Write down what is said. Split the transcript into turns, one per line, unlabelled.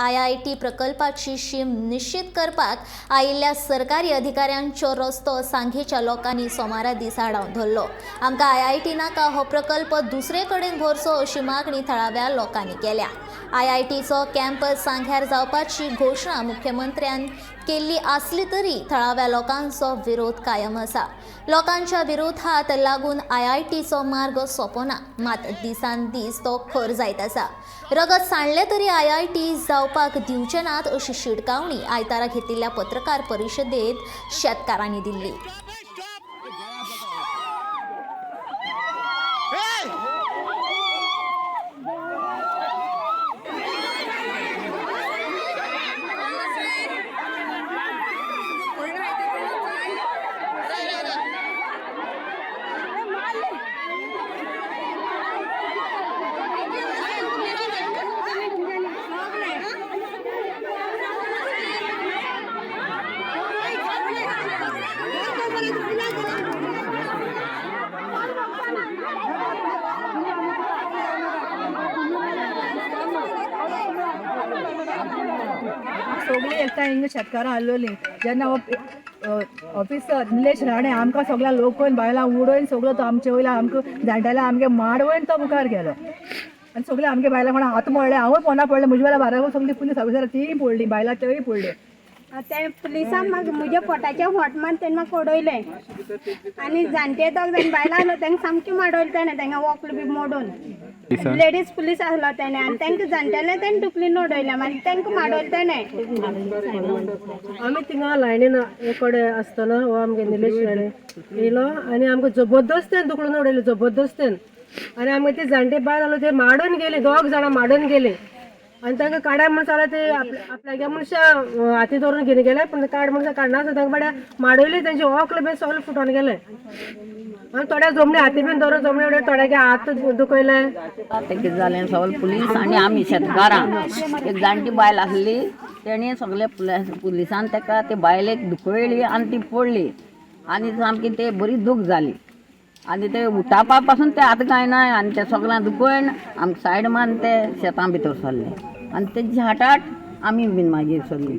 IIT प्रकल्पाची शीम निश्चित करपाक आयिल्ल्या सरकारी अधिकाऱ्यांचो रस्तो सांगेच्या लोकांनी सोमारा दीस आडावन धरलो. आमकां आयआयटी नाका, हो प्रकल्प दुसरे कडेन व्हरचो अशी मागणी थळाव्या लोकांनी केल्या. आयआयटीचो कॅम्पस सांग्यार जावपाची घोशणा मुख्यमंत्र्यान केल्ली आसली तरी थळाव्या लोकांचो विरोध कायम आसा. लोकांच्या विरोधात लागून आयआयटीचो मार्ग सोंपो ना, मात दिसान दीस तो खर जायत आसा. रगत सांडलें तरी आयआयटी जावपाक दिवचे नात अशी शिटकावणी आयतारा घेतिल्ल्या पत्रकार परिशदेत शेतकारांनी दिल्ली.
सगळीं एकठांय हिंगा शेतकारां आसलोलीं जेन्ना हो ऑफिसर निलेश राणे आमकां सगळ्या लोकून बायलां उडोवन सगळो तो आमचे वयल्या आमकां जाणटेल्या आमगे माडवयन तो मुखार गेलो आनी सगळे आमगे बायलां कोणा हात मोडले, हांवूय पोंदा पडलें, म्हज्या बायलां बाराबर सगळीं पुलीस ऑफिसर तीय पडली, बायलां तेय पडली.
ते पुलिसान म्हाका म्हज्या पोटाच्या फोट मारून तेणें म्हाका उडयलें आनी जाणटे दोग जाण बायलां आसलो तांकां सामकें माडयलें तेणें, तांकां वोकल बी मोडून. लेडीज पुलीस आसलो तेणें आनी तांकां जाणटेलें तेणें धुकलून उडयलें, मागीर तांकां माडयलें तेणें.
आमी थिंगा लायनीन एक कडेन आसतना हो आमगे निलेश राणे येयलो आनी आमकां जबरदस्तेन धुकलून उडयलो, जबरदस्तेन. आनी आमगे ती जाणटी बायल आसलो ते माडून गेली, दोग जाणां माडून गेली. आनी तांकां काडा म्हण जाल्यार ते आपल्यागे मनशां हाती धरून घेवन गेले, पूण काड म्हण काडना तांकां बाड्या माडयली, तेंचे ओकल बीन सगळें फुटोन गेलें. आनी थोड्या जमणी हाती बीन धरून जमणी उडयले, थोड्यागे हात दुखयले.
तें कितें जालें, सगळे पुलीस आनी आमी शेतकारां, एक जाणटी बायल आसली तेणी सगळे पुलिसान ताका ते बायलेक दुखयली आनी ती पडली आनी सामकी ते बरी दूख जाली आनी ते उठापा पासून ते आतां कांय ना. आनी ते सगळ्यां दुखयन आमकां सायड मारून ते शेतां भितर सरले आनी तेजी हाटाट आमी बीन मागीर सरली.